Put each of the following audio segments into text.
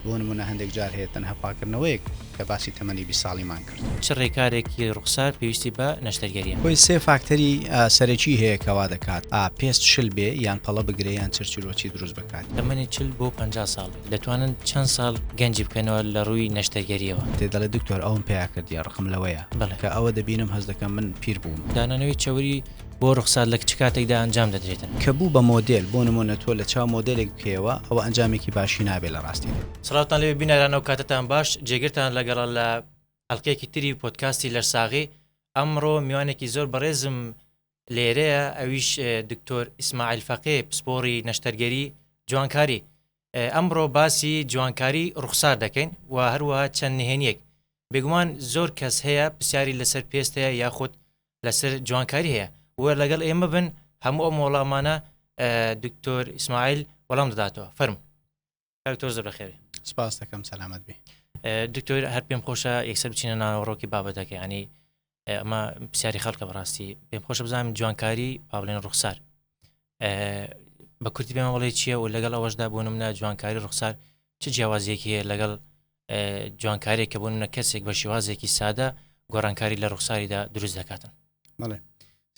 بۆ نموونە هەندێک جار هەیە تەنها پاکردنەوەیەک کە باسی تەمەنی 20 ساڵیمان کرد. چ ڕێکارێکی ڕوخسار پێویستی بە نەشتەرگەریە؟ خۆی سێ فاکتەری سەرەکی هەیە کە وا دەکات پێست شل بێ یان پەڵە بگرێ یان چرچولۆچی دروست بکات. تەمەنی 40 بۆ 50 ساڵ دەتوانن چەند ساڵ گەنجی بکەنەوە لە ڕووی نەشتەرگەریەوە؟ تێ دەڵێ دکتۆر ئەوم پیا کردیە ڕقم لەوەیە بەڵێ. کە ئەوە دەبینم هەست دەکەم من پیر بووم. دانانەوەی چەوری بۆ ڕوخسار لە چ کاتێکدا ئەنجام دەدرێتن؟ کە بوو بە مۆدێل، بۆ نموونە تۆ لە چاو مۆدێلێک بکەیەوە ئەوە ئەنجامێکی باشی نابێ لە ڕاستیدا. سڵاوتان لێبێ بینەران ئەو کاتەتان باش جێگرتان لەگەڵە لە ئەڵقەیەکی تری پۆدکاستی لەشساغی ئەمڕۆ میوانێکی زۆر بەڕێزم لێرەیە ئەویش دکتۆر ئیسماعیل فەقێ پسپۆڕی نەشتەرگەری جوانکاری ئەمڕۆ باسی جوانکاری ڕوخسار دەکەین و هەروەها چەند نهێنیەک بێگومان زۆر کەس هەیە پرسیاری لەسەر پێست هەیە یاخود لەسەر جوانکاری هەیە و لەگەڵ ئێمە بن هەموو ئەم وەڵامانە دکتۆر ئیسماعیل وەڵام دەداتەوە فەرم دکتۆر زۆر بەخێری سپاس دەکەم سەلامەت بی دکتۆر هەر پێم خۆشە یەکسەر بچینە ناوەڕۆکی بابەتەکە ینی ئەمە پرسیاری خەڵکە بەڕاستی پێم خۆشە بزانم جوانکاری پاڵێن ڕوخسار بە کورتی پێمە بڵێ چییە و لەگەڵ ئەوەشدا بۆ منە جوانکاری ڕوخسار چ جیاوازیەکی هەیە لەگەڵ جوانکارێک کە بۆ منە کەسێک بە شێوازێکی سادە گۆڕانکاری لە ڕوخساریدا دروست دەکاتن بەڵێ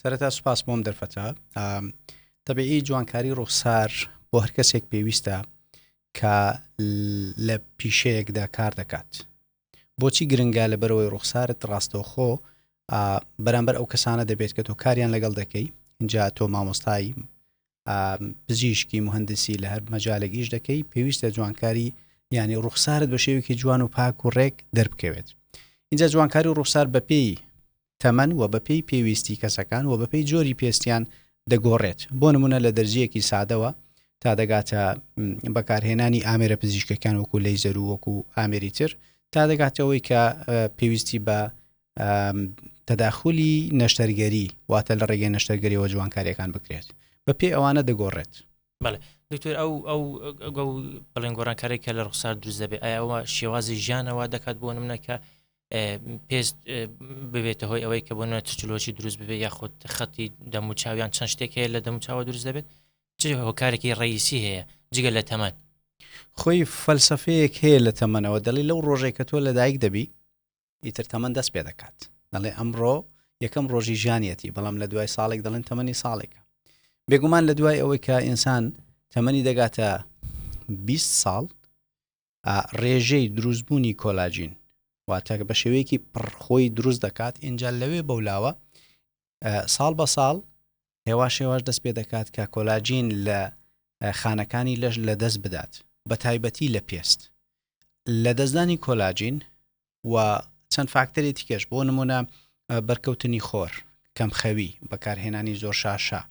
سەرەتا سوپاس بۆم دەرفەتە تەبیعی جوانکاری ڕوخسار بۆ هەر کەسێک پێویستە کە لە پیشەیەکدا کار دەکات بۆچی گرنگە لەبەرەوەی ڕوخسارت ڕاستەوخۆ بەرامبەر ئەو کەسانە دەبێت کە تۆ کاریان لەگەڵ دەکەی اینجا تۆ مامۆستایی پزیشکی مهندسی لە هەر مەجالێک ئیش دەکەی پێویستە جوانکاری یعنی ڕوخسارت بە شێوەیەکی جوان و پاک و ڕێک دەربکەوێت اینجا جوانکاری و ڕوخسار بەپێی تەمەن و بەپێی پێویستی کەسەکان و بەپێی جۆری پێستیان دەگۆڕێت بۆ نمونە لە دەرزیەکی سادەوە تا دەگاتە بەکارهێنانی ئامێرە پزیشکەکان وەکو لەیزەر و وەکو ئامێری تر تا دەگاتەوەی کە پێویستی بە تەداخلی نەشتەرگەری واتە لە ڕێگەی نەشتەرگەریەوە جوانکاریەکان بکرێت بە پێی ئەوانە دەگۆڕێت. بەڵێ دکتۆر ئەو ئەو ئەو بڵێن گۆڕانکاری کە لە ڕوخسار دروست دەبێت ئایا ئەوە شێوازی ژیانەوە دەکات بۆ نمونە کە پێست ببێتە هۆی ئەوەی کە بۆ نمونە ترچلۆچی دروست ببێت یاخود خەتی دەموچاویان چەند شتێک هەیە لە دەموچاوە دروست دەبێت چ هۆکارێکی ڕئیسی هەیە جگە لە تەمەن؟ خۆی فەلسەفەیەک هەیە لە تەمەنەوە دەڵی لەو ڕۆژێک کە تۆ لەدایک دەبی ئیتر تەمەن دەست پێ دەکات دەڵێ ئەمڕۆ یەکەم ڕۆژی ژیانیەتی بەڵام لە دوای ساڵێک دەڵێن تەمەنی ساڵێکە بێگومان لە دوای ئەوەی کە ئینسان تەمەنی دەگاتە 20 ساڵ ڕێژەی دروستبوونی کۆلاجین واتە بە شێوەیەکی پڕخۆی دروست دەکات ئینجا لەوێ بەولاوە ساڵ بە ساڵ هێواش هێواش دەست پێ دەکات کە کۆلاجین لە خانەکانی لەش لە دەست بدات بە تایبەتی لە پێست لە دەستدانی کۆلاجین و چەند فاکتەری تیکەش بۆ نمونە بەرکەوتنی خۆر کەمخەوی بەکارهێنانی زۆر شاشە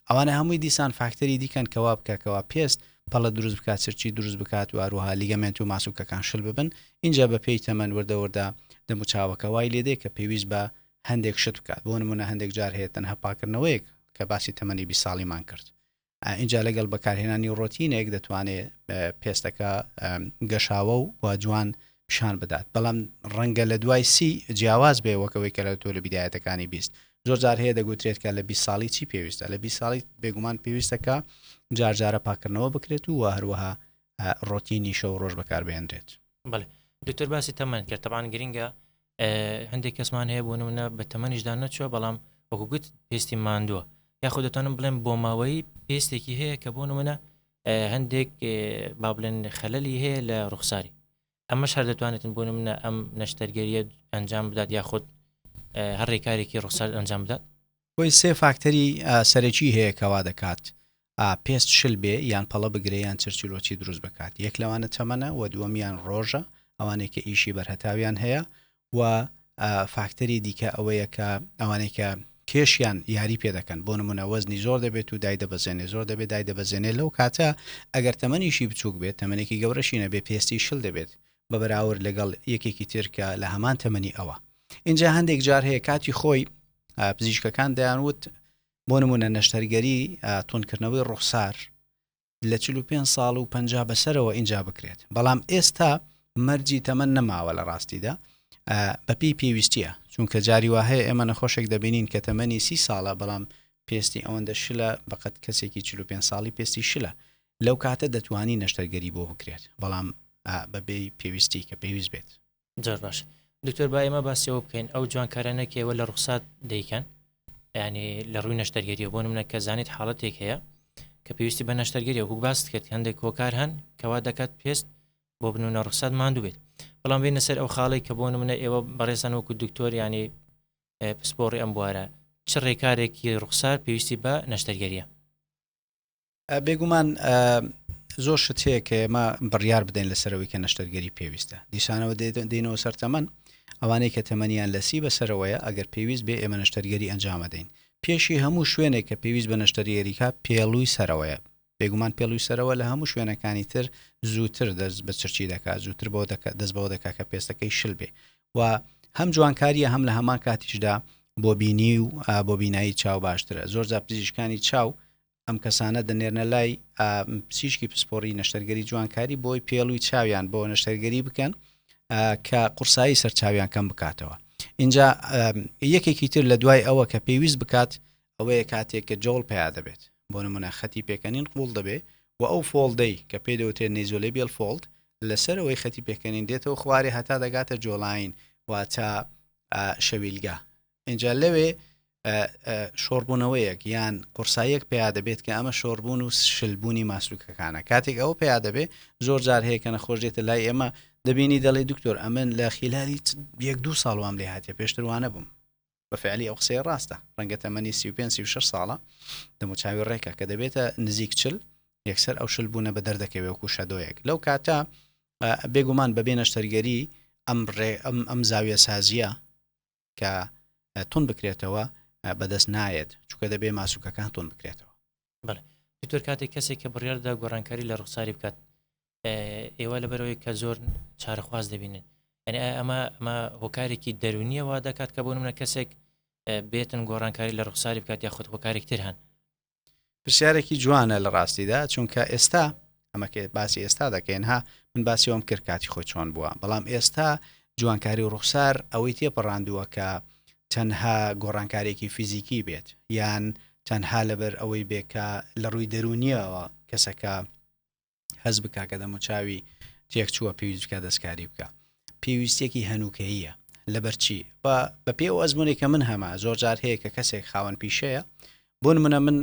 ئەوانە هەمووی دیسان فاکتەری دیکەن کەوا بکەکەوە پێست پەڵە دروست بکات چرچی دروست بکات و هەروەها لیگەمێنت و ماسوکەکان شل ببن اینجا بە پێی تەمەن وردە وردە دەموچاوەکە وای لێدێ کە پێویست بە هەندێک شت بکات بۆ نمونە هەندێک جار هەیە تەنها پاکردنەوەیەک کە باسی تەمەنی 20 ساڵیمان کرد ئینجا لەگەڵ بەکارهێنانی ڕۆتینێک دەتوانێت پێستەکە گەشاوە و و جوان پیشان بدات بەڵام ڕەنگە لە دوای سی جیاواز بێ وەکەوەی کە لە تۆ لە بیدایەتەکانی 20 زۆر جار هەیە دەگوترێت کە لە 20 ساڵی چی پێویستە لە 20 ساڵی بێگومان پێویستە کە جارجارە پاکردنەوە بکرێت و هەروەها ڕۆتینی شەو ڕۆژ بەکاربهێنرێت. بەڵێ دکتۆر باسی تەمەن کرد تەبان گرنگە هەندێک کەسمان هەیە بۆ نمونە بە تەمەنیشدا نەچووە بەڵام وەکو گوت پێستی ماندووە یاخود دەتوانم بڵێم بۆ ماوەی پێستێکی هەیە کە بۆ نمونە هەندێک با بڵێن خەلەلی هەیە لە ڕوخساری ئەمەش هەر دەتوانێتن بۆ نمونە ئەم نەشتەرگەریە ئەنجام بدات یاخود هەر ڕێکارێکی ڕوخسار ئەنجام بدات خۆی سێ فاکتەری سەرەکی هەیە کەوا دەکات پێست شل بێ یان پەڵە بگرێ یان چرچولۆچی دروست بکات یەک لەوانە تەمەنە و دووەمیان ڕۆژە ئەوانەی کە ئیشی بەرهەتاویان هەیە و فاکتەری دیکە ئەوەیە کە ئەوانەی کە کێشیان یاری پێ دەکەن بۆ نمونە وەزنی زۆر دەبێت و دایدەبەزێنێ زۆر دەبێت دایدەبەزێنێ لەو کاتە ئەگەر تەمەنیشی بچووک بێت تەمەنێکی گەورەشی نەبێ پێستی شل دەبێت بە بەراورد لەگەڵ یەکێکی تر کە لە هەمان تەمەنی ئەوە اینجا هەندێک جار هەیە کاتی خۆی پزیشکەکان دەیانوت بۆ نمونە نەشتەرگەری تونکردنەوەی ڕوخسار لە 45 ساڵ و 50 بەسەرەوە ئینجا بکرێت بەڵام ئێستا مەرجی تەمەن نەماوە لە ڕاستیدا بەپی پێویستیە چونکە جاری وا هەیە ئێمە نەخۆشێک دەبینین کە تەمەنی سی ساڵە بەڵام پێستی ئەوەندە شلە بەقەت کەسێکی 45 ساڵی پێستی شلە لەو کاتە دەتوانی نەشتەرگەری بۆ بکرێت بەڵام. بەبێ پێویستی کە پێویست بێت. زۆر باش دکتۆر با ئێمە باسی ئەوە بکەین ئەو جوانکارانە کە ئێوە لە ڕوخسات دەیکەن یعنی لە ڕووی نەشتەرگەریە بۆ نمونە کە زانیت حاڵەتێک هەیە کە پێویستی بە نەشتەرگەری وەکو باست کرد هەندێک هۆکار هەن کەوا دەکات پێست بۆ بنونە ڕوخسات ماندوو بێت بەڵام بێنە سەر ئەو خاڵی کە بۆ نمونە ئێوە بەڕێزان وەکو دکتۆر ینی پسپۆڕی ئەم بوارە چ ڕێکارێکی ڕوخسار پێویستی بە نەشتەرگەریە؟ بێگومان زۆر شت هەیە کە ئێمە بڕیار بدەین لەسەرەوەی کە نەشتەرگەری پێویستە دیسانەوە دێنەوە سەر تەمەن ئەوانەی کە تەمەنیان لەسی بەسەرەوەیە ئەگەر پێویست بێ ئێمە نەشتەرگەری ئەنجامەدەین پێشی هەموو شوێنێک کە پێویست بە نەشتەرگەریکە پێڵووی سەرەوەیە بێگومان پێڵووی سەرەوە لە هەموو شوێنەکانی تر زووتر دەست بە چرچی دەکات زووتر بۆ دەکات دەست بەوە دەکات کە پێستەکەی شل بێ و هەم جوانکاریە هەم لە هەمان کاتیشدا بۆ بینی و بۆ بینایی چاو باشترە زۆر جا پزیشکانی چاو ئەم کەسانە دەنێرنە لای پزیشکی پسپۆڕی نەشتەرگەری جوانکاری بۆی پێڵوی چاویان بۆ نەشتەرگەری بکەن کە قورسایی سەر چاویان کەم بکاتەوە اینجا یەکێکی تر لە دوای ئەوە کە پێویست بکات ئەوەیە کاتێک کە جۆڵ پیا دەبێت بۆ نمونە خەتی پێکەنین قوڵ دەبێ و ئەو فۆڵدەی کە پێی دەوترێت نەیزۆلێبیەل فۆڵد لەسەرەوەی خەتی پێکەنین دێتەوە خوارێ هەتا دەگاتە جۆڵاین واتە شەویلگە ئینجا لەوێ شۆڕبوونەوەیەک یان قورساییەک پیا دەبێت کە ئەمە شۆڕبوون و شلبوونی ماسولکەکانە کاتێک ئەوە پیا دەبێت زۆر جار هەیە کە نەخۆش دێتە لای ئێمە دەبینی دەڵێ دکتۆر ئەمن لە خیلالی یەک دوو ساڵ وام لێ هاتیە پێشتر وانە بووم بە فعلی ئەو قسەیە ڕاستە ڕەنگە تەمەنی 35 36 ساڵە دەموچاوی ڕێکە کە دەبێتە نزیک چل یەکسەر ئەو شل بوونە بە دەردەکەوێ وەکو شەدۆیەک لەو کاتە بێگومان بەبێ نەشتەرگەری ئەم ڕێ ئەم ئەم زاویە سازیە کە تون بکرێتەوە بەدەست نایەت چونکە دەبێ ماسوکەکان تون بکرێتەوە. بەڵێ دکتۆر کاتێک کەسێک کە بڕیاردا گۆڕانکاری لە ڕوخساری بکات ئێوە لەبەرەوەی کە زۆر چارەخواز دەبینن یعنی ئەمە ئەمە هۆکارێکی دەرونیە وا دەکات کە بۆ منە کەسێک بێتن گۆڕانکاری لە ڕوخساری بکات یاخود هۆکارێک تر هەن پرسیارێکی جوانە لە ڕاستیدا چونکە ئێستا ئەمە کە باسی ئێستا دەکەین ها من باسی ئەوم کرد کاتی خۆی چۆن بووە بەڵام ئێستا جوانکاری و ڕوخسار ئەوەی تێپەڕاندووە کە تەنها گۆڕانکارێکی فیزیکی بێت یان تەنها لەبەر ئەوەی بێ کە لە ڕووی دەرونیەوە کەسەکە هەست بکا کە دەموچاوی تێکچووە پێویست بکە دەستکاری بکە پێویستیەکی هەنووکەییە لەبەرچی و بە پێ ئەو ئەزمونێک کە من هەمە زۆر جار هەیە کە کەسێک خاوەن پیشەیە بۆ نمونە من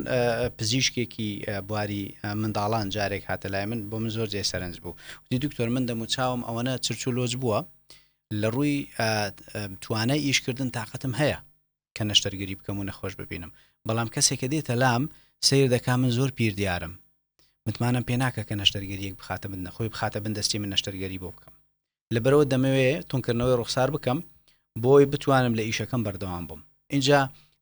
پزیشکێکی بواری منداڵان جارێک هاتە لای من بۆ من زۆر جێ سەرنج بوو وتی دکتۆر من دەموچاوم ئەوەنە چرچ و لۆچ بووە لە ڕووی توانای ئیشکردن تااقەتم هەیە کە نەشتەرگەری بکەم و نەخۆش ببینم بەڵام کەسێک کە دێتە لام سیر دەکا من زۆر پیر دیارم متمانەم پێ ناکە کە نەشتەرگەریەک بخاتە بن نەخۆی بخاتە بن دەستی من نەشتەرگەری بۆ بکەم لەبەرەوە دەمەوێ تونکردنەوەی ڕوخسار بکەم بۆی بتوانم لە ئیشەکەم بەردەوام بم اینجا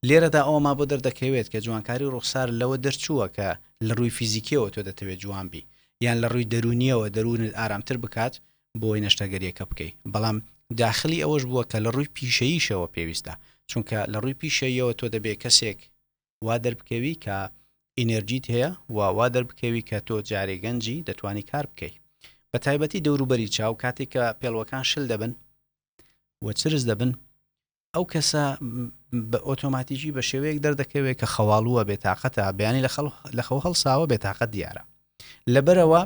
لێرەدا ئەوما بۆ دەردەکەوێت کە جوانکاری ڕوخسار لەوە دەرچووە کە لە ڕووی فیزیکیەوە تۆ دەتەوێت جوان بی یان لە ڕووی دەرونیەوە دەروونت ئارامتر بکات بۆی نەشتەرگەریەکە بکەی بەڵام داخلی ئەوەش بووە کە لە ڕووی پیشەییشەوە پێویستە چونکە لە ڕووی پیشەییەوە تۆ دەبێ کەسێک وا دەربکەوی کە ئینێرجیت هەیە و وا دەربکەوی کە تۆ جارێ گەنجی دەتوانی کار بکەی بە تایبەتی دەوروبەری چاو کاتێک کە پێڵوەکان شل دەبن و چرس دەبن ئەو کەسە بە ئۆتۆماتیکی بە شێوەیەک دەردەکەوێت کە خەواڵووە بێتاقەتە بەیانی لە خەو هەڵساوە بێتاقەت دیارە لەبەرەوە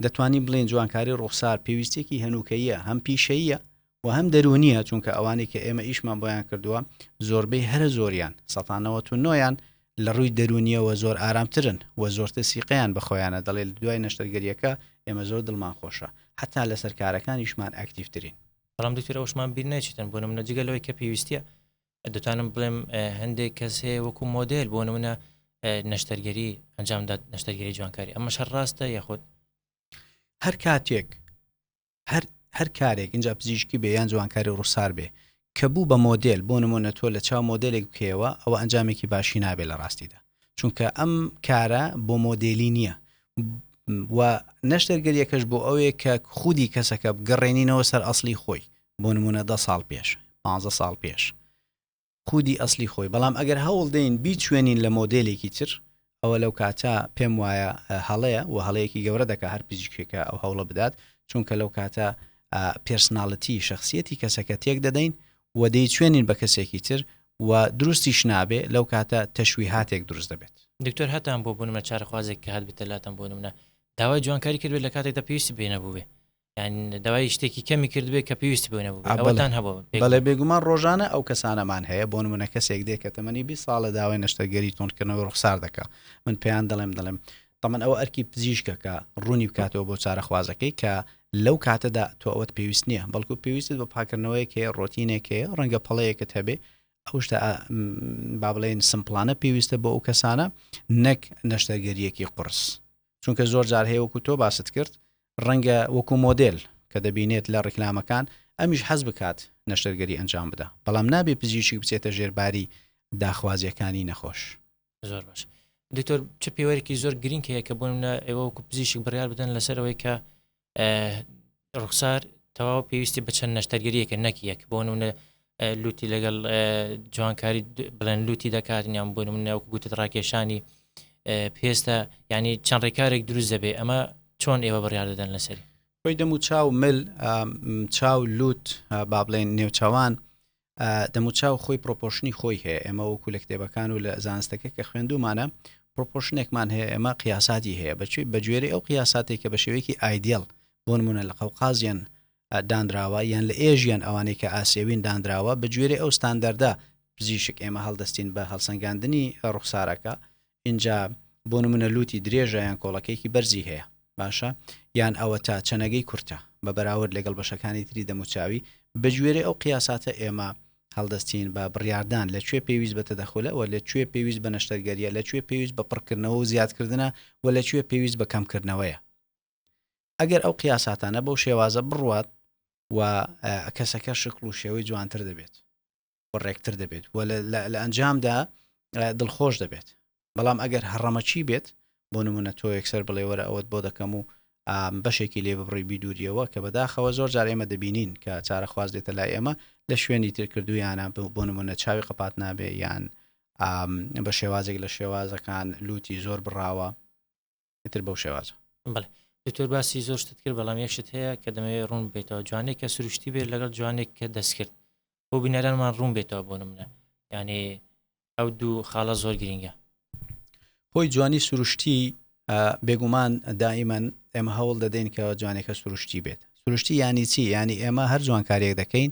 دەتوانین بڵێن جوانکاری ڕوخسار پێویستێکی هەنووکەیە هەم پیشەیە و هەم دەرونیە چونکە ئەوانەی کە ئێمە ئیشمان بۆیان کردووە زۆربەی هەرە زۆریان سەتانەوە تو نۆیان لە ڕووی دەرونیەوە زۆر ئارامترن و زۆرتر سیقەیان بەخۆیانە دەڵێ دوای نەشتەرگەریەکە ئێمە زۆر دڵمان خۆشە حتا لەسەر کارەکانیشمان ئەکتیڤترین. بەڵام دکتۆر ئەوشمان بیر ناچێتن بۆ نمونە جگە لەوەی کە پێویستیە دەتوانم بڵێم هەندێک کەس هەیە وەکو مۆدێل بۆ نمونە نەشتەرگەری ئەنجامدا نەشتەرگەری جوانکاری ئەمە شەر ڕاستە یاخود هەر کاتێک هەر هەر کارێک اینجا پزیشکی بێ یان جوانکاری ڕووسار بێ کە بوو بە مۆدێل بۆ نمونە تۆ لە چاو مۆدێلێک بکەیەوە ئەوە ئەنجامێکی باشی نابێت لە ڕاستیدا چونکە ئەم کارە بۆ مۆدێلی نییە و نەشتەرگەریەکەش بۆ ئەوەیە کە خودی کەسەکە بگەڕێنینەوە سەر ئەسلی خۆی بۆ نمونە دە ساڵ پێش پ ساڵ پێش خودی ئەسلی خۆی بەڵام ئەگەر هەوڵ دەین بیچوێنین لە مۆدێلێکی تر ئەوە لەو کاتە پێم وایە هەڵەیە و هەڵەیەکی گەورە دەکە هەر پزیشکێکە ئەو هەوڵە بدات چونکە لەو کاتە پێرسناڵەتی شخصیەتی کەسەکە تێک دەدەین و دەیچوێنین بە کەسێکی تر و دروستیش نابێ لەو کاتە تەشویهاتێک دروست دەبێت. دکتۆر هەتان بۆ بونمە چارەخوازێک کە هاتبێتە لاتان بۆ نمونە داوای جوانکاری کردبێت لە کاتێکدا پێویستی پێ نەبووبێ. یان داوای شتێکی کەمی کردبێ کە پێویستی بۆ نەبوو ئەوەتان هەبوو بەڵێ بێگومان ڕۆژانە ئەو کەسانەمان هەیە بۆ نمونە کەسێک دێ کە تەمەنی 20 ساڵە داوای نەشتەرگەری تونکردنەوەی ڕوخسار دەکا من پێیان دەڵێم دەڵێم تەمەن ئەوە ئەرکی پزیشکە کە ڕوونی بکاتەوە بۆ چارەخوازەکەی کە لەو کاتەدا تۆ ئەوەت پێویست نییە بەڵکو پێویستت بە پاکردنەوەیەک هەیە ڕۆتینێک هەیە ڕەنگە پەڵەیەکت هەبێ ئەو شتە با بڵێن سمپڵانە پێویستە بۆ ئەو کەسانە نەک نەشتەرگەریەکی قرس چونکە زۆر جار هەیە وەکو تۆ باست کرد ڕەنگە وەکو مۆدێل کە دەبینێت لە ڕیکلامەکان ئەمیش حەز بکات نەشتەرگەری ئەنجام بدا بەڵام نابێ پزیشک بچێتە ژێرباری داخوازیەکانی نەخۆش. زۆر باش دکتۆر چ پێوەرێکی زۆر گرنگ هەیە کە بۆ منە ئێوە وەکو پزیشک بڕیار بدەن لەسەر ئەوەی کە ڕوخسار تەواو پێویستی بە چەند نەشتەرگەریەکە نەک یەک بۆ نمونە لوتی لەگەڵ جوانکاری بڵێن لوتی دەکات یان بۆ نمونە وەکو گوتت ڕاکێشانی پێستە ینی چەند ڕێکارێک دروست دەبێ ئەمە چۆن ئێوە بڕیار دەدەن لەسەری خۆی دەم و چاو مل چاو لوت با بڵێن نێوچوان دەموچاو خۆی پرۆپۆشنی خۆی هەیە ئێمە وەکو لە کتێبەکان و لە زانستەکە کە خوێندومانە پرۆپۆشنێکمان هەیە ئێمە قیاساتی هەیە بەچی بە گوێرەی ئەو قیاساتێک کە بە شێوەیەکی ئایدیال بۆ نمونە لە قەوقازیان دانراوە یان لە ئێژیان ئەوانەی کە ئاسیەوین دانراوە بە گوێرەی ئەو ستاندەردە پزیشک ئێمە هەڵدەستین بە هەڵسەنگاندنی ڕوخسارەکە ئینجا بۆ نمونە لوتی درێژە یان کۆڵەکەیەکی بەرزی هەیە باشە یان ئەوەتا چەنەگەی کورتە بە بەراورد لەگەڵ بەشەکانی تری دەموچاوی بەگوێرەی ئەو قیاساتە ئێمە هەڵدەستین بە بڕیاردان لە کوێ پێویست بە تەدەخولە و لە کوێ پێویست بە نەشتەرگەریە لە کوێ پێویست بە پڕکردنەوە و زیادکردنە و لە کوێ پێویست بە کەمکردنەوەیە ئەگەر ئەو قیاساتانە بەو شێوازە بڕوات و کەسەکە شکڵ و شێوەی جوانتر دەبێت و ڕێکتر دەبێت و لە ئەنجامدا دڵخۆش دەبێت بەڵام ئەگەر هەڕەمەکی بێت بۆ نمونە تۆ یەکسەر بڵێ وەرە ئەوەت بۆ دەکەم و بەشێکی لێ ببڕی بیدوریەوە کە بەداخەوە زۆر جار ئێمە دەبینین کە چارەخواز دێتە لای ئێمە لە شوێنی تر کردویانە بۆ نمونە چاوی قەپات نابێ یان بە شێوازێک لە شێوازەکان لوتی زۆر بڕاوە ئیتر بەو شێوازە. بەڵێ دکتۆر باسی زۆر شتت کرد بەڵام یەک شت هەیە کە دەمەوێت ڕوون بێتەوە جوانێک کە سروشتی بێت لەگەڵ جوانێک کە دەستکرد بۆ بینەرانمان ڕوون بێتەوە بۆ نمونە یعنی ئەو دوو خاڵە زۆر گرینگە. خۆی جوانی سروشتی بێگومان دائیمەن ئێمە هەوڵ دەدەین کە جوانێکە سروشتی بێت سروشتی ینی چی ینی ئێمە هەر جوانکاریەک دەکەین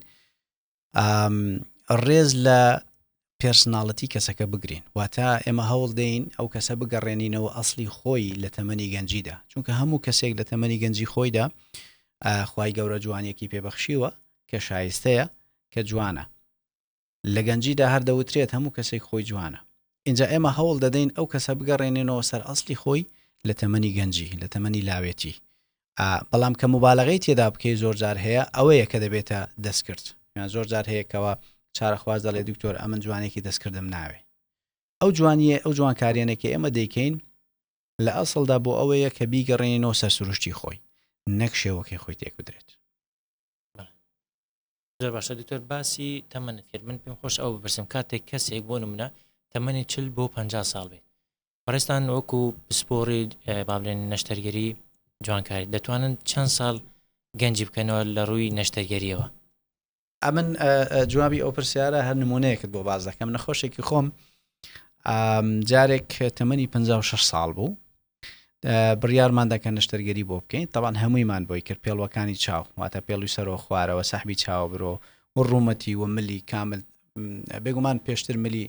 ڕێز لە پێرسناڵەتی کەسەکە بگرین واتە ئێمە هەوڵ دەین ئەو کەسە بگەڕێنینەوە ئەسلی خۆی لە تەمەنی گەنجیدا چونکە هەموو کەسێک لە تەمەنی گەنجی خۆیدا خی گەورە جوانیەکی پێبەخشیوە کە شایستەیە کە جوانە لە گەنجیدا هەر دەوترێت هەموو کەسێک خۆی جوانە ئینجا ئێمە هەوڵ دەدەین ئەو کەسە بگەڕێنینەوە سەر ئەسلی خۆی لە تەمەنی گەنجی لە تەمەنی لاوێتی بەڵام کە موبالەغەی تێدا بکەی زۆر جار هەیە ئەوەیە کە دەبێتە دەستکرد یان زۆر جار هەیە کەەوە چارەخواز دەڵێ دکتۆر ئەمن جوانێکی دەستکردم ناوێ ئەو جوانیە ئەو جوانکاریانە کە ئێمە دەیکەین لە ئەسڵدا بۆ ئەوەیە کە بیگەڕێنینەوە سەر سروشتی خۆی نەک شێوەکەی خۆی تێک بدرێت. زۆر باشە دکتۆر باسی تەمەنت کرد من پێم خۆش ئەو بپرسم کاتێک کەسێک بۆ نمونە تەمەنی چل بۆ پ ساڵ بێت بەڕێزتان وەکو پسپۆڕی با بڵێن نەشتەرگەری جوانکاری دەتوانن چەند ساڵ گەنجی بکەنەوە لە ڕووی نەشتەرگەریەوە؟ ئەمن جوابی ئەو پرسیارە هەر نمونەیەکت بۆ باز دەکەم نەخۆشێکی خۆم جارێک تەمەنی 56 ساڵ بوو بڕیارمان دەکەن نەشتەرگەری بۆ بکەین تاوان هەموویمان بۆی کرد پێڵوەکانی چاو واتە پێڵوی سەرۆ خوارەوە سەحبی چاوە برۆ و ڕوومەتی و ملی کامل بێگومان پێشتر ملی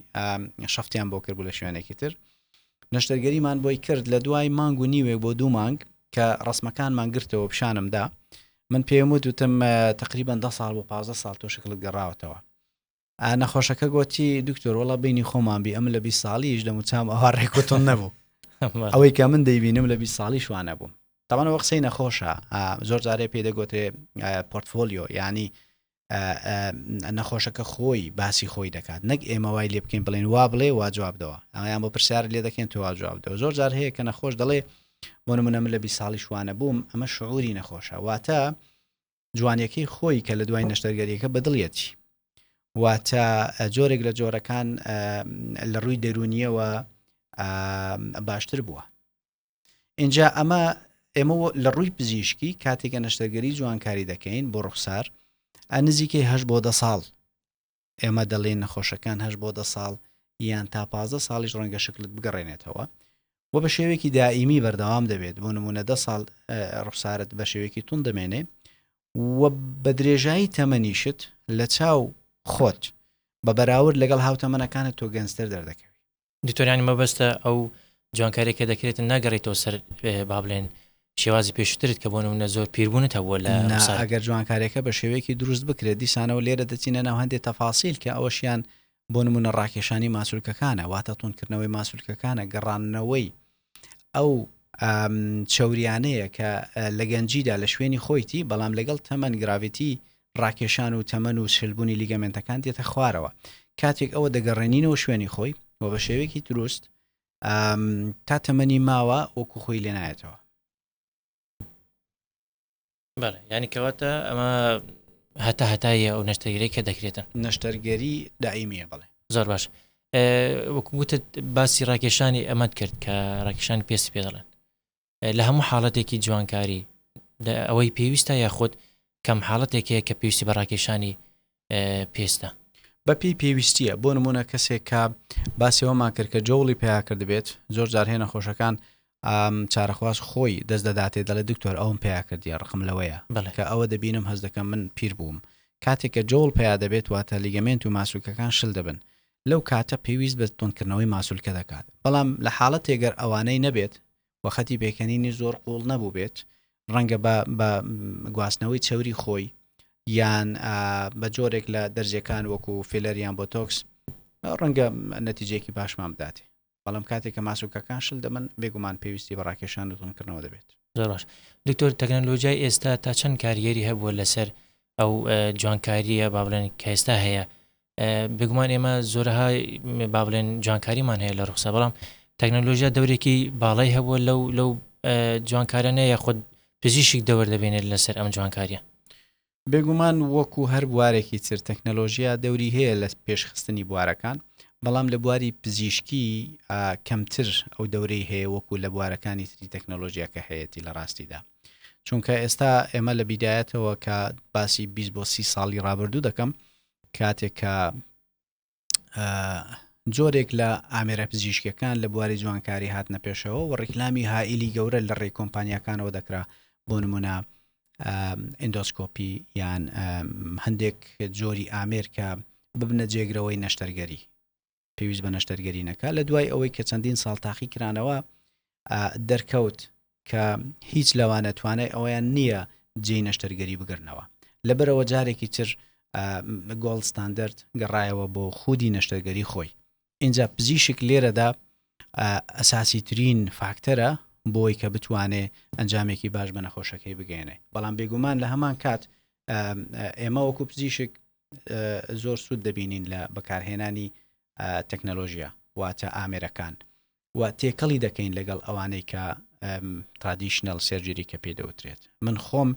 شەفتیان بۆ کرد بوو لە شوێنێکی تر نەشتەرگەریمان بۆی کرد لە دوای مانگ و نیوێک بۆ دوو مانگ کە ڕسمەکانمان گرتەوە پیشانم دا من پێم وت وتم تقریبان ده ساڵ بۆ 15 ساڵ تۆ شکلت گەڕاوەتەوە نەخۆشەکە گوتی دکتۆر وڵا بینی خۆمان بی ئەم لە 20 ساڵیش دەموچام ئەوها ڕێکوتون نەبوو ئەوەی کە من دەیبینم لە 20 ساڵی شوانە بووم تاوانەوە قسەی نەخۆشە زۆر جارێ پێ دەگوترێ پۆرتفۆلیۆ ینی نەخۆشەکە خۆی باسی خۆی دەکات نەک ئێمە وای لێ بکەین بڵێن وا بڵێ وا جواب دەوە ئەویان بۆ پرسیار لێ دەکەین تو وا جواب دەوە زۆر جار هەیە کە نەخۆش دەڵێ بۆ نمونە من لە 20 ساڵی شوانە بووم ئەمە شعوری نەخۆشە واتە جوانیەکەی خۆی کە لە دوای نەشتەرگەریەکە بەدڵیەتی واتە جۆرێک لە جۆرەکان لە ڕووی دەرونیەوە باشتر بووە اینجا ئەمە ئێمە لە ڕووی پزیشکی کاتێکە نەشتەرگەری جوانکاری دەکەین بۆ ڕوخسار نزیکەی هەش بۆ دە ساڵ ئێمە دەڵێن نەخۆشەکان هەش بۆ دە ساڵ یان تا پازدە ساڵیش ڕەنگە شکلت بگەڕێنێتەوە و بە شێوەیەکی دائیمی بەردەوام دەبێت بۆ نمونە دە ساڵ ڕوخسارت بە شێوەیەکی تون دەمێنێ. و بە درێژایی تەمەنیشت لە چاو خۆت بە بەراورد لەگەڵ هاوتەمەنەکانت تۆ گەنجتر دەردەکەوی. دکتۆر یانی مەبەستە ئەو جوانکاریە کە دەکرێتن ناگەڕێتەوە سەر با بڵێن شێوازی پێشووترت کە بۆ نمونە زۆر پیربوونت هەبووە لە نا ئەگەر جوانکاریەکە بە شێوەیەکی دروست بکرێت دیسانەوە لێرە دەچینە ناو هەندێ تەفاسیل کە ئەوەشیان بۆ نمونە ڕاکێشانی ماسولکەکانە واتە توندکردنەوەی ماسولکەکانە گەڕاندنەوەی ئەو چەوریانەیە کە لە گەنجیدا لە شوێنی خۆیتی بەڵام لەگەڵ تەمەن گراڤیتی ڕاکێشان و تەمەن و شلبوونی لیگەمێنتەکان دێتە خوارەوە کاتێک ئەوە دەگەڕێنینەوە شوێنی خۆی و بە شێوەیەکی دروست تا تەمەنی ماوە وەکو خۆی لێنایەتەوە. بەڵێ یانی کەواتە ئەمە هەتا هەتاییە ئەو نەشتەرگەری کە دەکرێتن. نەشتەرگەری دائیمیە بەڵێ. زۆر باش وەکو وتت باسی ڕاکێشانی ئەمەت کرد کە ڕاکێشانی پێستی پێ دەڵێن لە هەموو حاڵەتێکی جوانکاری ئەوەی پێویستە یاخود کەم حاڵەتێک هەیە کە پێویستی بە ڕاکێشانی پێستە؟ بەپێی پێویستیە بۆ نمونە کەسێک کە باسی ئەوەمان کرد کە جەوڵی پیا کردبێت زۆر جار هەیە نەخۆشەکان چارەخواز خۆی دەست دەداتێ دەڵێ دکتۆر ئەوم پیا کردیە ڕقم لەوەیە کە ئەوە دەبینم هەست دەکەم من پیر بووم کاتێک کە جەوڵ پیا دەبێت واتە لیگەمێنت و ماسولکەکان شل دەبن لەو کاتە پێویست بە توندکردنەوەی ماسولکە دەکات بەڵام لە حاڵەتێک گەر ئەوانەی نەبێت و خەتی پێکەنینی زۆر قوڵ نەبووبێت ڕەنگە بە بە گواستنەوەی چەوری خۆی یان بە جۆرێک لە دەرزیەکان وەکو فیلەر یان بۆتۆکس ڕەنگە نەتیجەیەکی باشمان بداتێ بەڵام کاتێک کە ماسولکەکان شل دەبن بێگومان پێویستی بە ڕاکێشان و توندکردنەوە دەبێت. زۆر باش دکتۆر تەکنەلۆجیای ئێستا تا چەند کاریگەری هەبووە لەسەر ئەو جوانکاریە با بڵێن کە ئێستا هەیە بێگومان ئێمە زۆرەها با بڵێن جوانکاریمان هەیە لە ڕوخسا بەڵام تەکنەلۆژیا دەورێکی باڵای هەبووە لەو لەو جوانکارانە یاخود پزیشک دەوەر دەبێنێت لەسەر ئەم جوانکاریە. بێگومان وەکو هەر بوارێکی تر تەکنەلۆژیا دەوری هەیە لە پێشخستنی بوارەکان، بەڵام لە بواری پزیشکی کەمتر ئەو دەورەی هەیە وەکو لە بوارەکانی تری تەکنەلۆژیا کە هەیەتی لە ڕاستیدا. چونکە ئێستا ئێمە لە بیدایەتەوە کە باسی 20 بۆ 30 ساڵی ڕابردوو دەکەم کاتێک کە جۆرێک لە ئامێرە پزیشکیەکان لە بواری جوانکاری هاتنە پێشەوە و ڕیکلامی هائیلی گەورە لە ڕێی کۆمپانیاکانەوە دەکرا بۆ نمونە ئەندۆسکۆپی یان هەندێک جۆری ئامێر کە ببنە جێگرەوەی نەشتەرگەری پێویست بە نەشتەرگەری نەکا لە دوای ئەوەی کە چەندین ساڵ تاقی کرانەوە دەرکەوت کە هیچ لەوانە توانای ئەوەیان نییە جێی نەشتەرگەری بگرنەوە لەبەرەوە جارێکی تر گۆڵد ستاندەرد گەڕایەوە بۆ خودی نەشتەرگەری خۆی اینجا پزیشک لێرەدا ئەساسی ترین فاکتەرە بۆی کە بتوانێ ئەنجامێکی باش بە نەخۆشەکەی بگەێنێ بەڵام بێگومان لە هەمان کات ئێمە وەکو پزیشک زۆر سوود دەبینین لە بەکارهێنانی تەکنەلۆژیا واتە ئامێرەکان و تێکەڵی دەکەین لەگەڵ ئەوانەی کە traditional surgery کە پێی دەوترێت من خۆم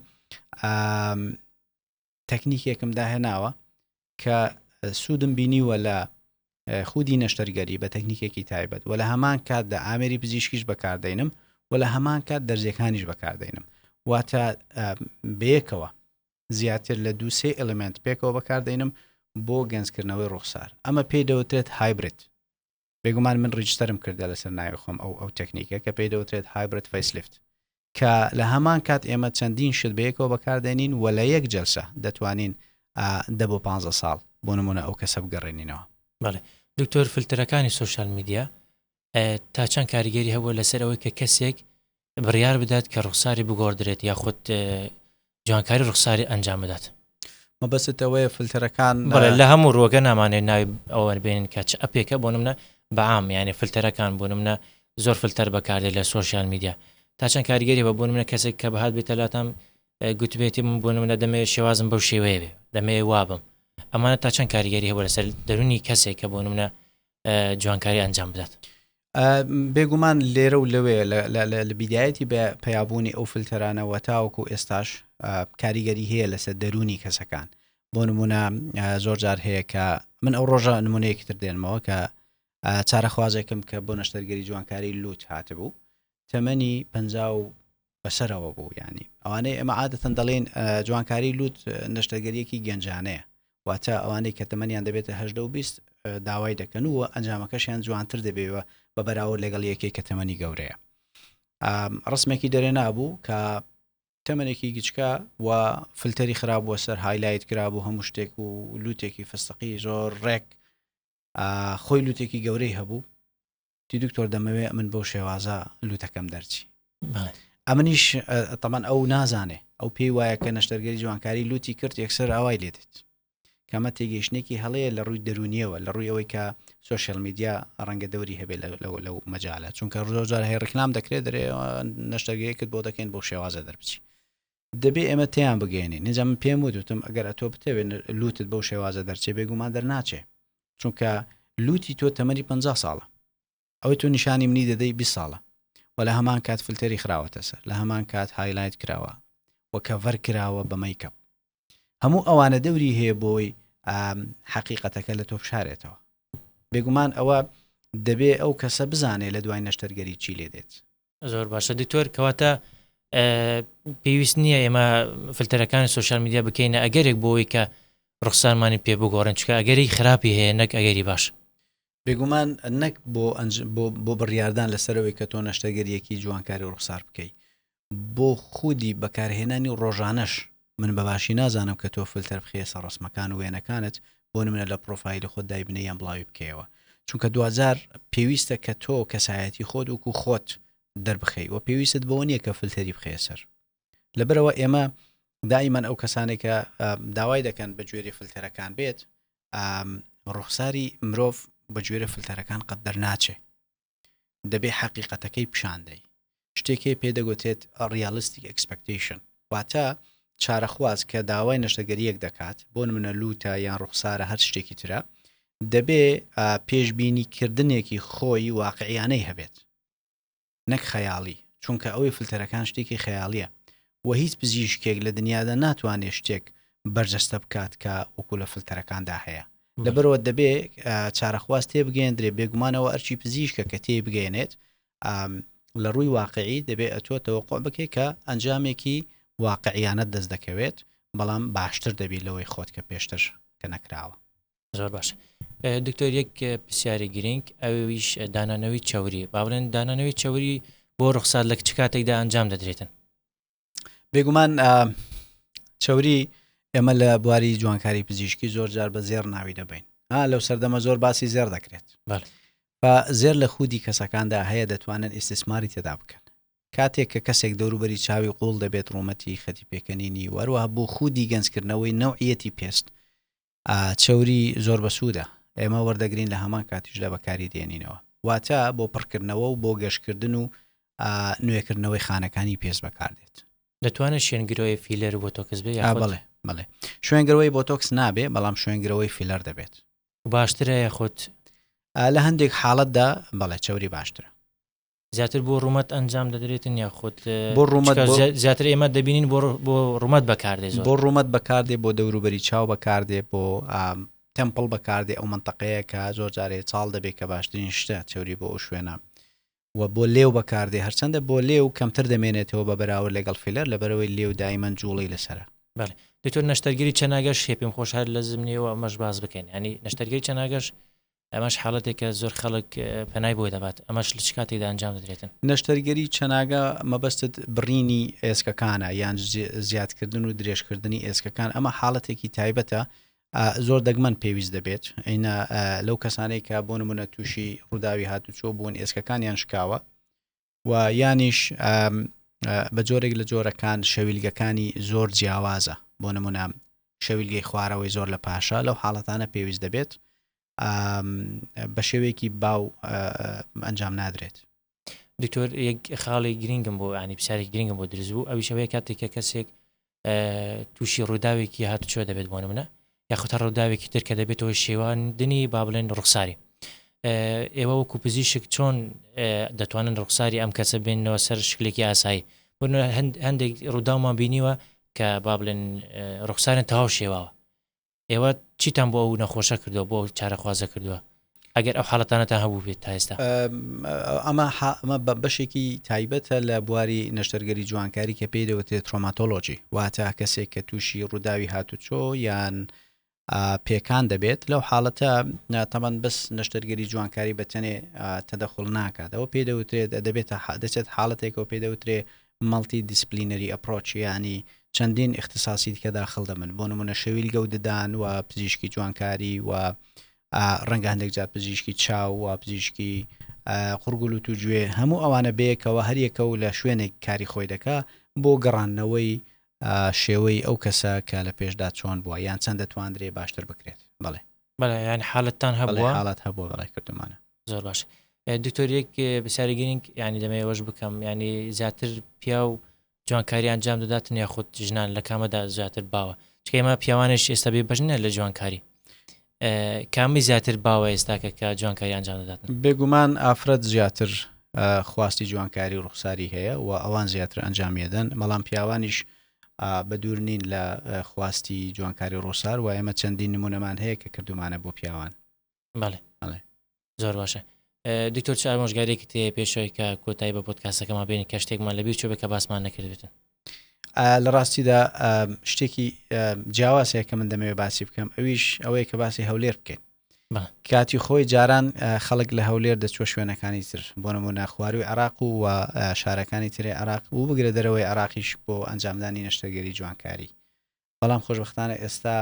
تەکنیکێکم داهێناوە کە سوودم بینیوە لە خودی نەشتەرگەری بە تەکنیکێکی تایبەت و لە هەمان کاتدا ئامێری پزیشکیش بەکاردەینم و لە هەمان کات دەرزیەکانیش بەکاردەینم واتە بەیەکەوە زیاتر لە دوو سێ ئێلێمێنت پێکەوە بەکاردەینم بۆ گەنجکردنەوەی ڕوخسار ئەمە پێی دەوترێت hybrid بێگومان من register م کردە لەسەر ناوی خۆم ئەو ئەو تەکنیکە کە پێی دەوترێت hybrid facelift کە لە هەمان کات ئێمە چەندین شت بەیەکەوە بەکاردێنین و لە یەک جەلسە دەتوانین دە بۆ 15 ساڵ بۆ نمونە ئەو کەسە بگەڕێنینەوە. بەڵێ دکتۆر فلتەرەکانی سۆشیال میدیا تا چەند کاریگەری هەبووە لەسەر ئەوەی کە کەسێک بڕیار بدات کە ڕوخساری بگۆڕدرێت یاخود جوانکاری ڕوخساری ئەنجام بدات؟ مەبەستت ئەوەیە فلتەرەکان بەڵێ لە هەموو ڕووەکە نامانێت ناوی ئەوە بێنین کە چ ئەپێکە بۆ نمونە بەعام یعنی فلتەرەکان بۆ نمونە زۆر فلتەر بەکاردێت لە سۆشیال میدیا تا چەند کاریگەری بە بۆ نمونە کەسێک کە بەهات بێتە لاتان گوتبێتی من بۆ نمونە دەمەوێت شێوازم بەو شێوەیە بێ دەمەوێت وابم ئەمانە تا چەند کاریگەری هەبوو لەسەر دەرونی کەسێک کە بۆ نمونە جوانکاری ئەنجام بدات. بێگومان لێرە و لەوێ لە بیدایەتی پەیابوونی ئەو فلتەرانەوە تاوەکو ئێستاش کاریگەری هەیە لەسەر دەروونی کەسەکان بۆ نمونە زۆر جار هەیە کە من ئەو ڕۆژە نمونەیەکی تر دێنمەوە کە چارەخوازێکم کە بۆ نەشتەرگەری جوانکاری لوت هاتبوو تەمەنی پ بەسەرەوە بوو یانی ئەوانەی ئێمە عادەتەن دەڵێن جوانکاری لوت نەشتەرگەریەکی گەنجانەیە واتە ئەوانەی کە تەمەنیان دەبێتە هەدە و 20 داوای دەکەن و ئەنجامەکەشیان جوانتر دەبێەوە بە بەراورد لەگەڵ یەکێک کە تەمەنی گەورەیە ڕسمێکی دەرێ نابوو کە تەمەنێکی گچکە و فلتەری خرابووە سەر highlight کرابوو هەموو شتێک و لوتێکی فستقی زۆر ڕێک خۆی لوتێکی گەورەی هەبوو تی دکتۆر دەمەوێ من بەو شێوازە لوتەکەم دەرچی ئەمنیش تەمان ئەو نازانێ ئەو پێی وایە کە نەشتەرگەری جوانکاری لوتی کرد یەکسەر ئاوای لێ دێت کەمە تێگەیشتێکی هەڵەیە لە ڕووی دەرونیەوە لە ڕووی ئەوەی کە سوۆشل میدیا ڕەنگە دەوری هەبێت لەو مەجالە چونکە زۆر جار هەیە ڕیکلام دەکرێت دەرێ نەشتەرگەیەکت بۆ دەکەین بۆ شێوازە دەربچی دەبێ ئێمە تێیان بگەێنین نجا من پێم وتم ئەگەر ئەتۆ بتەوێت لوتت بەو شێوازە دەرچێ بێگومان دەرناچێ چونکە لوتی تۆ تەمەنی 50 ساڵە ئەوەی تۆ نیشانی منی دەدەی 20 ساڵە و لە هەمان کات فلتەری خراوەتە سەر لە هەمان کات highlight کراوە و cover کراوە بە makeup هەموو ئەوانە دەوری هەیە بۆی حەقیقەتەکە لە تۆ بشارێتەوە بێگومان ئەوە دەبێ ئەو کەسە بزانێ لە دوای نەشتەرگەری چی لێ دێت. زۆر باشە دکتۆر کەواتە پێویست نییە ئێمە فلتەرەکانی سوۆشال میدیا بکەینە ئەگەرێک بۆی کە ڕوخسارمانی پێ بگۆڕن چکە ئەگەری خراپی هەیە نەک ئەگەری باش. بێگومان نەک بۆ بۆ بڕیاردان لەسەرەوەی کە تۆ نەشتەرگەریەکی جوانکاری ڕوخسار بکەی بۆ خودی بەکارهێنانی ڕۆژانەش من بە باشی نازانم کە تۆ فلتەر بخەیە سەر ڕسمەکان و وێنەکانت بۆ نمونە لە پرۆفایلی خۆت دایبنێی یان بڵاوی بکەیەوە چونکە دواجار پێویستە کە تۆ کەسایەتی خۆت وەکو خۆت دەربخەی و پێویستت بەوە نییە کە فلتەری بخەیە سەر لەبەرەوە ئێمە دائیمەن ئەو کەسانێک کە داوای دەکەن بە گوێری فلتەرەکان بێت ڕوخساری مرۆڤ بە گوێرە فلتەرەکان قەت دەرناچێ دەبێ حەقیقەتەکەی پیشان دەی شتێک هەیە پێ دەگوترێت realistic expectation واتە چارەخواز کە داوای نەشتەگەریەک دەکات بۆ نمونە لوتە یان ڕوخسارە هەر شتێکی ترە دەبێ پێشبینی کردنێکی خۆی واقعیانەی هەبێت نەک خەیاڵی چونکە ئەوەی فلتەرەکان شتێکی خەیاڵیە و هیچ پزیشکێک لە دنیادا ناتوانێت شتێک بەرجەستە بکات کە وەکو لە فلتەرەکاندا هەیە لەبەرەوە دەبێ چارەخواز تێبگەیەندرێ بێگومانەوە ئەرچی پزیشکە کە تێی بگەێنێت لە ڕووی واقعی دەبێ ئەتۆ تەوەقع بکەیت کە ئەنجامێکی واقعیانەت دەست دەکەوێت بەڵام باشتر دەبی لەوەی خۆت کە پێشتر کە نەکراوە. زۆر باش دکتۆر یەک پرسیاری گرنگ ئەویش دانانەوەی چوری با بڵێن دانانەوەی چوری بۆ ڕوخسار لە چ کاتێکدا ئەنجام دەدرێتن؟ بێگومان چوری ئێمە لە بواری جوانکاری پزیشکی زۆر جار بە زێڕ ناوی دەبین ها لەو سەردەمە زۆر باسی زێڕ دەکرێت زێر لە خودی کەسەکاندا هەیە دەتوانن ئیسیسماری تێدا بکەن کاتێک کە کەسێک دەوروبەری چاوی قوڵ دەبێت ڕوومەتی خەتی پێکەنینی وەروە بۆ خودی گەنجکردنەوەی نەوعیەتی پێست چەوری زۆر بەسوودە ئێمە وەردەگرین لە هەمان کاتیشدا بەکاری دێنینەوە واتە بۆ پڕکردنەوە و بۆ گەشتکردن و نوێکردنەوەی خانەکانی پێست بەکاردێت. دەتوانێت شوێنگرەوەی فیلەر و بۆتۆکس بێ یاخود؟ بەڵێ بەڵێ شوێنگرەوەی بۆتۆکس نابێ بەڵام شوێنگرەوەی فیلەر دەبێت. باشترە یاخود؟ لە هەندێک حاڵەتدا بەڵێ چەوری باشترە. زیاتر بۆ ڕوومەت ئەنجام دەدرێتن یاخود بۆ ڕوومەت زیاتر ئێمە دەبینین بۆ بۆ ڕوومەت بەکاردێ بۆ ڕوومەت بەکاردێ بۆ دەوروبەری چاو بەکاردێ بۆ temple بەکاردێ ئەو منتەقەیە کە زۆر جارێ چاڵ دەبێت کە باشترین شتە چوری بۆ ئەو شوێنە و بۆ لێو بەکاردێ هەرچەندە بۆ لێو کەمتر دەمێنێتەوە بە بەراورد لەگەڵ فیلەر لەبەرەوەی لێو دایمەن جوڵەی لەسرە. بەڵێ دکتۆر نەشتەرگەری چەناگەش هەیە پێم خۆش هەر لە زمنیەوە ئەمەش باس بکەین ینی نەشتەرگەری چەناگەش ئەمەش حاڵەتێکە زۆر خەڵک پەنای بۆ دەبات، ئەمەش لە چ کاتێکدا ئەنجام دەدرێتن؟ نەشتەرگەری چەناگە مەبەستت بڕینی ئێسکەکانە یان زیادکردن و درێژکردنی ئێسکەکان، ئەمە حاڵەتێکی تایبەتە زۆر دەگمەن پێویست دەبێت ئەینا لەو کەسانەی کە بۆ نمونە تووشی ڕووداوی هاتوچۆ بوون ئێسکەکانیان شکاوە و یانیش بە جۆرێک لە جۆرەکان شەویلگەکانی زۆر جیاوازە بۆ نمونە شەویلگەی خوارەوەی زۆر لە پاشە لەو حاڵەتانە پێویست دەبێت بە شێوەیەکی باو ئەنجام نادرێت. دکتۆر یەک خاڵی گرنگم بۆ ینی پرسیارێکی گرنگم بۆ دروست بوو ئەویش ئەوەیە کاتێک کە کەسێک تووشی ڕووداوێکی هاتوچۆ دەبێت بۆ نمونە یاخود هەر ڕووداوێکی تر کە دەبێتەوە شێواندنی با بڵێن ڕوخساری ئێوە وەکو پزیشک چۆن دەتوانن ڕوخساری ئەم کەسە بێنەوە سەر شکلێکی ئاسایی بۆ هەندێک ڕووداومان بینیوە کە با بڵێن ڕوخسارن تەواو شێواوە ئێوە چیتان بۆ ئەو نەخۆشە کردووە بۆ ئەو چارەخوازە کردووە ئەگەر ئەو حاڵەتانەتان هەبوو بێت تا ئێستا؟ ئەمە ئەمە بە بەشێکی تایبەتە لە بواری نەشتەرگەری جوانکاری کە پێی دەوترێت ترۆماتۆلۆجی واتە کەسێک کە تووشی ڕووداوی هاتوچۆ یان پێکان دەبێت لەو حاڵەتە تەبەن بەس نەشتەرگەری جوانکاری بە تەنێ تەدەخل ناکات ئەوە پێی دەوترێت دەبێتە دەچێت حاڵەتێکەوە پێی دەوترێ. Multidisciplinary Approach یانی چەندین ئیختیساسی دیکە داخل دەبن بۆ نمونە شەویلگە و ددان و پزیشکی جوانکاری و ڕەنگە هەندێک جار پزیشکی چاو و پزیشکی قوڕگ و لوت و گوێ هەموو ئەوانە بەیەکەوە هەریەکە و لە شوێنێک کاری خۆی دەکا بۆ گەڕاندنەوەی شێوەی ئەو کەسە کە لە پێشدا چۆن بووە یان چەند دەتواندرێ باشتر بکرێت بەڵێ. بەڵێ یانی حالەتتان هەبووە؟ بەڵێ حاڵەت هەبووە بەڵێ کردومانە. زۆر باش دکتۆر یەک پرسیاری گرنگ ینی دەمەوێت ئەوەش بکەم ینی زیاتر پیاو جوانکاری ئەنجام دەداتن یاخود ژنان لە کامەدا زیاتر باوە چکە ئێمە پیاوانش ئێستا بێ بەش نیە لە جوانکاری کامی زیاتر باوە ئێستاکە کە جوانکاری ئەنجام دەدات بێگومان ئافرەت زیاتر خواستی جوانکاری و ڕوخساری هەیە و ئەوان زیاتر ئەنجامیەدەن بەڵام پیاوانیش بە دوور نین لە خواستی جوانکاری ڕووسار و ئێمە چەندین نمونەمان هەیە کە کردومانە بۆ پیاوان بەڵێ بەڵێ زۆر باشە دکتۆر چ ئامۆژگاریەکی تێ پێشەوەی کە کۆتایی بە پۆدکاستەکەمان بێنین کە شتێکمان لەبیر چۆ بێ کە باسمان نەکردبێتن لە ڕاستیدا شتێکی جیاواز هەیە کە من دەمەوێت باسی بکەم ئەویش ئەوەیە کە باسی هەولێر بکەین کاتی خۆی جاران خەڵک لە هەولێر دەچوە شوێنەکانی تر بۆ نمونە خواروی عراق و و شارەکانی تری عراق و بگرە دەرەوەی عراقیش بۆ ئەنجامدانی نەشتەرگەری جوانکاری بەڵام خۆشبەختانە ئێستا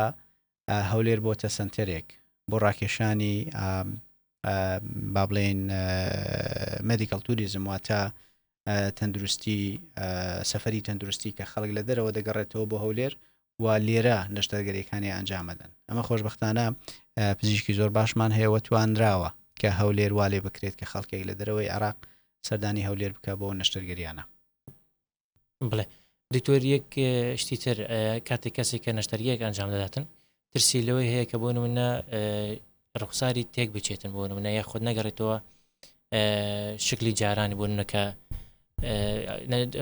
هەولێر بۆتە سەنتەرێک بۆ ڕاکێشانی با بڵێین مێدیکەڵ توریزم واتە تەندروستی سەفەری تەندروستی کە خەڵک لە دەرەوە دەگەڕێتەوە بۆ هەولێر و لێرە نەشتەرگەریەکانی ئەنجامەدەن ئەمە خۆشببختانە پزیشکی زۆر باشمان هەیە و توانراوە کە هەولێر وا لێ بکرێت کە خەڵکێک لە دەرەوەی عێراق سەردانی هەولێر بکە بۆ نەشتەرگەریانە. بڵێ دکتۆر یەک شتی تر کاتێک کەسێک کە نەشتەرگەیەک ئەنجام دەداتن ترسی لەوەی هەیە کە بۆ نمونە ڕوخساری تێک بچێتن بۆ نمونە یاخود نەگەڕێتەوە شکلی جارانی بۆ نمونە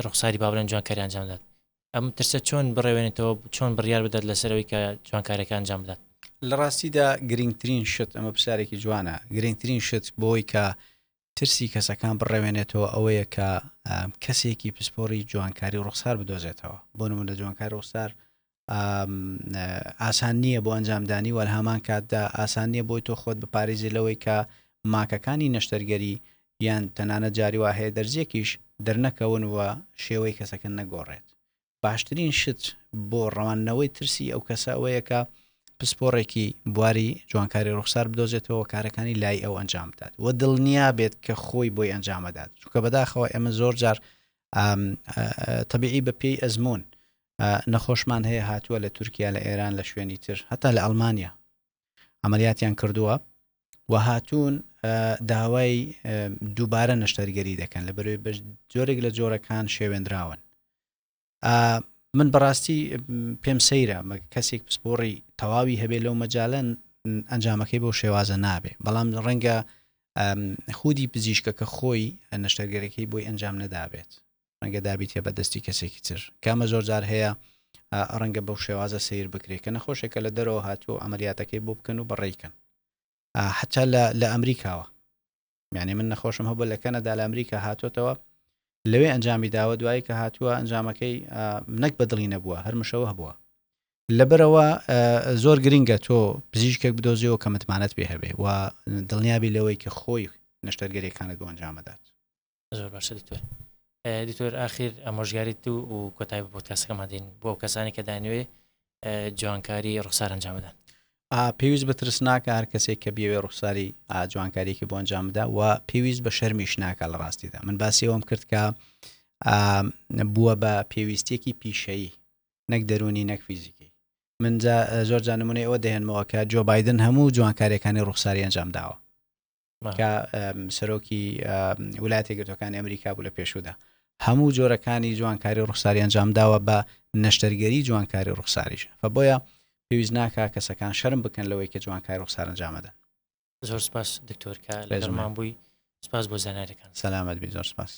ڕوخساری بابلەن جوانکاری ئەنجام دات ئەم ترسە چۆن بڕێوێنێتەوە چۆن بڕیار بدات لەسەرەوەی کە جوانکارەکە ئەنجام بدات لە ڕاستیدا گرنگترین شت ئەمە پرسیارێکی جوانە گرنگترین شت بۆی کە ترسی کەسەکان بڕەوێنێتەوە ئەوەیە کە کەسێکی پسپۆڕی جوانکاری ڕوخسار بدۆزێتەوە بۆ نمونە جوانکاری ڕوخسار ئاسان نییە بۆ ئەنجامدانی وەل هەمان کاتدا ئاسان نییە بۆی تۆ خۆت بپارێزی لەوەی کە ماکەکانی نەشتەرگەری یان تەنانەت جاری وا هەیە دەرزیەکیش دەرنەکەون و شێوەی کەسەکە نەگۆڕێت باشترین شت بۆ ڕەواندنەوەی ترسی ئەو کەسە ئەوەیە کە پسپۆڕێکی بواری جوانکاری ڕوخسار بدۆزێتەوە کارەکانی لای ئەو ئەنجام بدات و دڵنیا بێت کە خۆی بۆی ئەنجامەدات چونکە بەداخەوە ئێمە زۆر جار تەبیعی بە پێی ئەزمون نەخۆشمان هەیە هاتووە لە تورکیا لە ئێران لە شوێنی تر هەتا لە ئەڵمانیا عملیاتیان کردووە و هاتوون داوای دووبارە نەشتەرگەری دەکەن لە بەرەوەی بە جۆرێک لە جۆرەکان شێوێنراون من بەڕاستی پێم سەیرە کەسێک پسپۆڕی تەواوی هەبێ لەو مەجالە ئەنجامەکەی بۆ شێوازە نابێ بەڵام ڕەنگە خودی پزیشکەکە خۆی نەشتەرگەرەکەی بۆی ئەنجام نەدابێت ڕەنگە دابیتە بە دەستی کەسێکی تر کامە زۆر جار هەیە ڕەنگە بەو شێوازە سیر بکرێت کە نەخۆشێکە لە دەرەوە هاتوو ئەمەلیاتەکەی بۆ بکەن و بەڕێیکەن حتا لە ئەمریکاوە یعنی من نەخۆشم هەبوو لە کەنەدا لە ئەمریکا هاتۆتەوە لەوێ ئەنجامی داوە دوایی کە هاتووە ئەنجامەکەی نەک بەدڵی نەبووە هەر مشەوە هەبووە لەبەرەوە زۆر گرنگە تۆ پزیشکێک بدۆزیەوە کە متمانەت پێ هەبێ و دڵنیابی لەوەی کە خۆی نەشتەرگەریەکانت بۆ ئەنجامەدات. زۆر باشە دکتۆر دکتۆر ئاخیر ئامۆژگاری تو و کۆتایی بە پۆدکاستەکەمان دێن بۆ ئەو کەسانی کە دانوێ جوانکاری ڕوخسار ئەنجام بدەن. پێویست بە ترس ناکە هەر کەسێک کە بیەوێ ڕوخساری جوانکاریەکی بۆ ئەنجام بدا و پێویست بە شەرمیش ناکە لە ڕاستیدا من باسی ئەوەم کرد کە بووە بە پێویستیەکی پیشەیی نەک دەروونی نەک فیزیکی من زۆر جا نمونەی ئەوە دەهێنمەوە کە جۆ بایدن هەموو جوانکاریەکانی ڕوخساری ئەنجام داوە کە سەرۆکی ولایەتە گرتوەکانی ئەمریکا بوو لە پێشودا هەموو جۆرەکانی جوانکاری ڕوخساری ئەنجام داوە بە نەشتەرگەری جوانکاری ڕوخساریش فە بۆیە پێویست ناکا کەسەکان شەرم بکەن لەوەی کە جوانکاری ڕوخسار ئەنجامەدەن. زۆر سپاس دکتۆر کە لەگەڵمان بووی سپاس بۆ زانیاریەکان. سەلامەت بی زۆر سپاس.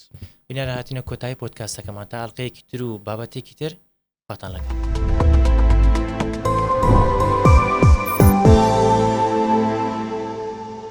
بینەران هاتینە کۆتایی پۆدکاستەکەمان تا ئەڵقەیەکی تر و بابەتێکی تر خواتان لەگەڵ.